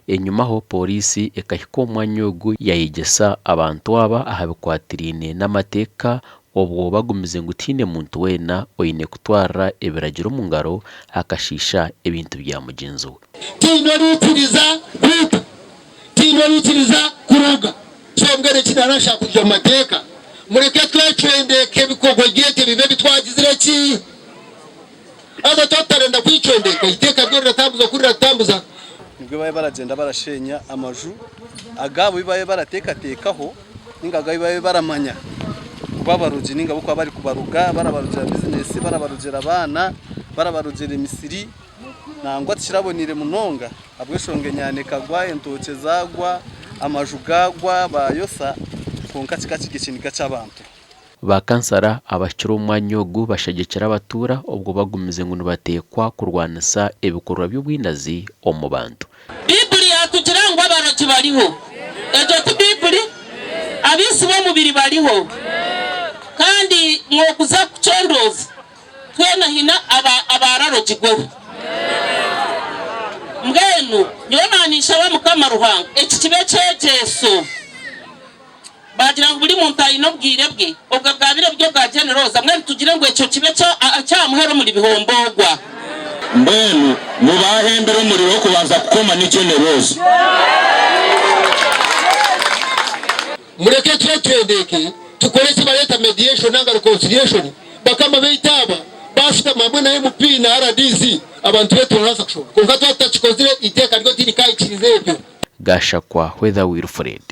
Enyimaho pooriisi ekahika omu mwanya ogu yayegyesa abantu aba aha bikwatiraine n'amateeka obwo bagumize ngu tihaine muntu weena oine kutwarira ebiragiro omu ngaro akashiisha ebintu bya mugyenzi we. Tihaine oriikiriza kwita, tihaine oriikiriza kuroga. So mbwenu eki naarashaba kwija omu mateeka, mureke twecwendeeke ebikorwa byaitu ebibi ebi twagizire ki? Haza twaba tutarenda kwicwendeeka, eiteeka ryo riratambuza oku riratambuza. Nibwo babaire baragyenda barasheenya amaju agaabo abu babaire barateekateekaho nainga agu babaire baramanya kuba abarogi nainga abu barikuba bari kubaroga barabarogyera bizinesi, barabarogyera abaana, barabarogyera emisiri. Nangwa tikiraboneire munonga ahabw'enshonga enyaanya ekagwa, entookye zaagwa, amaju gaagwa, baayosa kwonka kikaba kiri ekiniga ky'abantu. Ba kansara abahikire omu mwanya ogu bashagikire abatuura obwo bagumize ngu nibateekwa kurwanisa ebikorwa by'obwinazi omu bantu. Baibuli yaatugira ngu abarogi bariho. Egyo ti Baibuli? Abaitsi b'omubiri bariho. Kandi mwokuza kucondooza, twena haine abaararogirweho. Mbwenu nyowe naaninshaba Mukama Ruhanga eki kibe ekyegyeso. Baagira ngu buri muntu aine obwire bwe, obwo bwabire buri obwa Jane Rosa, mbwenu tugire ngu ekyo kibe eky'aha muheru omuri bihomboogwa. Mbwenu ngu baahembire omuriro okubanza kukoma ni Jane Rosa. Mureke twetwendeke tukore eki bareeta mediation nanga reconciliation, bakama baitu aba bashutama hamwe na MP na rdc abantu baitu barabaasa kushoma kwonka twaba tutakikozire eiteeka ryo tirikahikiriza ebyo. Gashakwa Whether Wilfred.